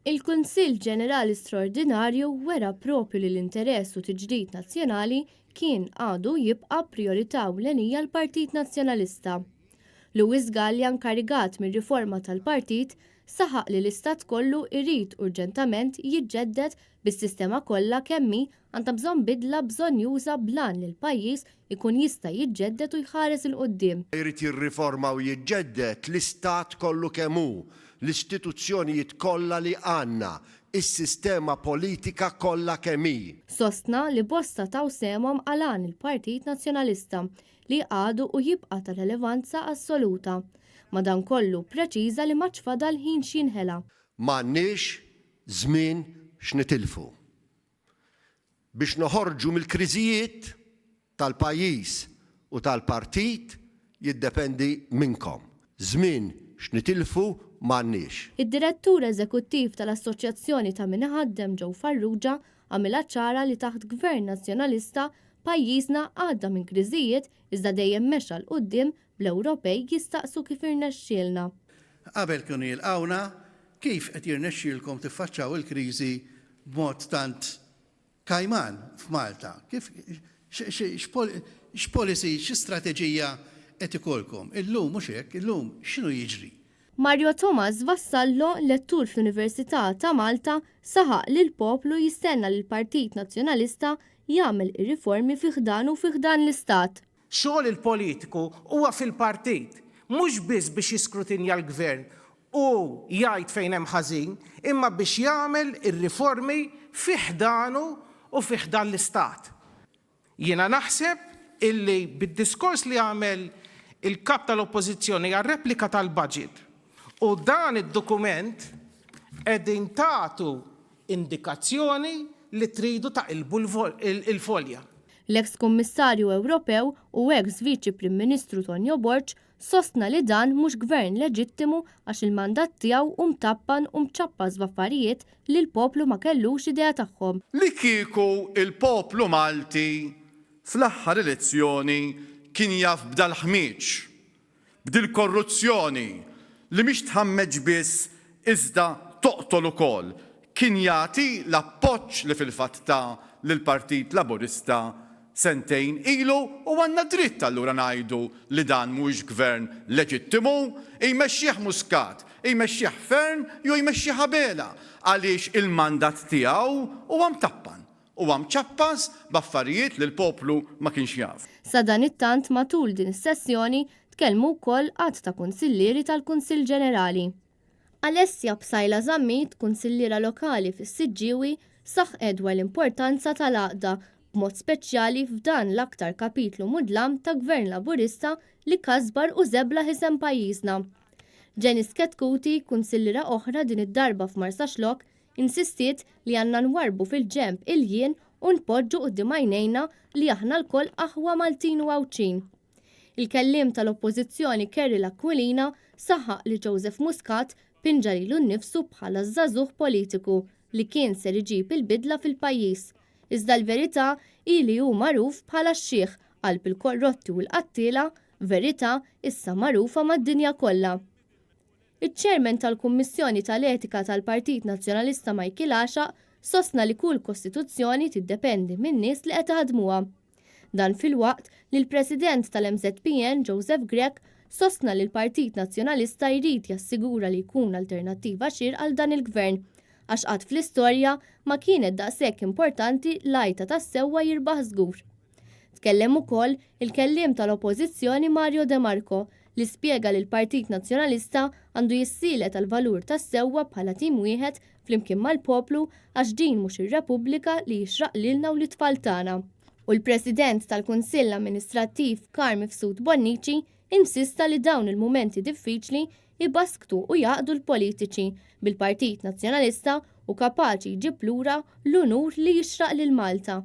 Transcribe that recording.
Il-Kunsill Ġenerali Straordinarju wera proprju li l-interess u tiġdid nazzjonali kien, għadu u jibqa' prijorità ewlenija għall-Partit Nazzjonalista. Louis Galea nkarigat mir-riforma tal-partit saħaq li l-istat kollu jrid urġentament jiġġedded bis-sistema kollha kemm hi għandha bżonn bidla bżonnjuża bl-għan li l-pajjiż ikun jista' jiġġedded u jħares 'il quddiem. Irid jirriforma u jiġġedded l-istat kollu kemm hu, l-istituzzjonijiet kollha li għandna, is-sistema politika kollha kemm hi. Sostna li bosta taw sehemhom għal għan il-Partit Nazzjonalista li għadu u jibqa' ta' relevanza assoluta. Madankollu, ppreċiża li m'għadx fadal ħin x'jinħela. M'għandniex żmien x'nitilfu. Biex noħorġu mill-kriżijiet tal-pajjiż u tal-partit jiddependi minnkom. Żmien x'nitilfu m'għandniex. Id-Direttur Eżekuttiv tal-Assoċjazzjoni ta' Min Iħaddem Joe Farrugia għamilha ċara li taħt Gvern Nazzjonalista pajjiżna għadda minn kriżijiet iżda dejjem mexa 'l quddiem bl-Ewropej jistaqsu kif irnexxielna. Qabel kienu jilqgħuna, kif qed jirnexxielkom tiffaċċaw il-kriżi b'mod tant kajman f'Malta? Kif x'policy, xi strateġija qed ikollkom? Illum mhux hekk, illum x'inhu jiġri? Mario Thomas Vassallo, lettur fl-Università ta' Malta, saħaq li l-poplu jistenna li l-Partit Nazzjonalista jagħmel ir-riformi fi ħdanu u fi ħdan l-Istat. Xogħol il-politiku huwa fil-partit, mhux biss biex jiskrutinja l-Gvern u jgħid fejn hemm ħażin, imma biex jagħmel ir-riformi fi ħdanu u fi ħdan l-Istat. Jiena naħseb illi bid-diskors li għamel il-Kap tal-Oppożizzjoni għar-replika tal-budget u dan id-dokument qegħdin tagħtu indikazzjoni li tridu taqilbu l-folja. L-eks Kummissarju Ewropew u eks Viċi Prim Ministru Tonio Borg sostna li dan mhux gvern leġittimu għax il-mandat tiegħu hu mtappan u mċappas b'affarijiet li l-poplu ma kellux idea tagħhom. Li kieku l-poplu Malti fl-aħħar elezzjoni kien jaf b'dal-ħmieġ, B'dil-korruzzjoni li mhix tħammeġ biss iżda toqtol ukoll, kien jagħti l-appoġġ li fil-fatt ta lill-Partit Laburista sentejn ilu u għandna dritt allura ngħidu li dan mhuwiex gvern leġittimu, jmexxih Muscat, jmexxih Fearne jew jmexxih Abela għaliex il-mandat tiegħu huwa mtappan. Huwa mċappas b'affarijiet li l-poplu ma kienx jaf. Sadanittant matul din is-sessjoni tkellmu wkoll għadd ta' kunsillieri tal-Kunsill Ġenerali. Alessia Psaila Zammit, kunsilliera lokali fis-Siġġiewi, saħqet dwar l-importanza tal-għaqda, b'mod speċjali f'dan l-aktar kapitlu mudlam ta' Gvern Laburista li kasbar u żeblaħ isem pajjiżna. Janice Chetcuti, kunsilliera oħra din id-darba f'Marsaxlokk, Insistiet li għandna nwarrbu fil-ġenb il-jien u npoġġu quddiem għajnejna li aħna lkoll aħwa Maltin u Għawdxin. Il-kelliem tal-Oppożizzjoni Kerry Aquilina saħaq li Joseph Muscat pinġa lilu nnifsu bħala ż-żagħżugħ politiku li kien ser iġib il-bidla fil-pajjiż. Iżda l-verità hi li hu magħruf bħala x-xiħ qalb il-korrotti u l-qattiela, verità issa magħrufa mad-dinja kollha. Iċ-Chairman tal-Kummissjoni tal-Etika tal-Partit Nazzjonalista Michael Għaxaq sostna li kull kostituzzjoni tiddependi min-nies li qed iħaddmuha. Dan filwaqt li l-President tal-MŻPN Joseph Grech sostna li l-Partit Nazzjonalista jrid jassigura li jkun alternattiva xierqa għal dan il-Gvern għax qatt fl-istorja ma kienet daqshekk importanti l-għajta tas-sewwa jirbaħ żgur. Tkellem ukoll il-kelliem tal-Oppożizzjoni Mario De Marco li spjega li l-Partit Nazzjonalista għandu jissielet għall-valur tas-sewwa bħala tim wieħed flimkien mal-poplu għax din mhux ir-Repubblika li jixraq lilna u lit-tfal tagħna. U l-President tal-Kunsill Amministrattiv Carm Mifsud Bonnici insista li dawn il-mumenti diffiċli jbasktu u jgħaqqdu l-politiċi, bil-Partit Nazzjonalista hu kapaċi jġib lura l-unur li jixraq lil Malta.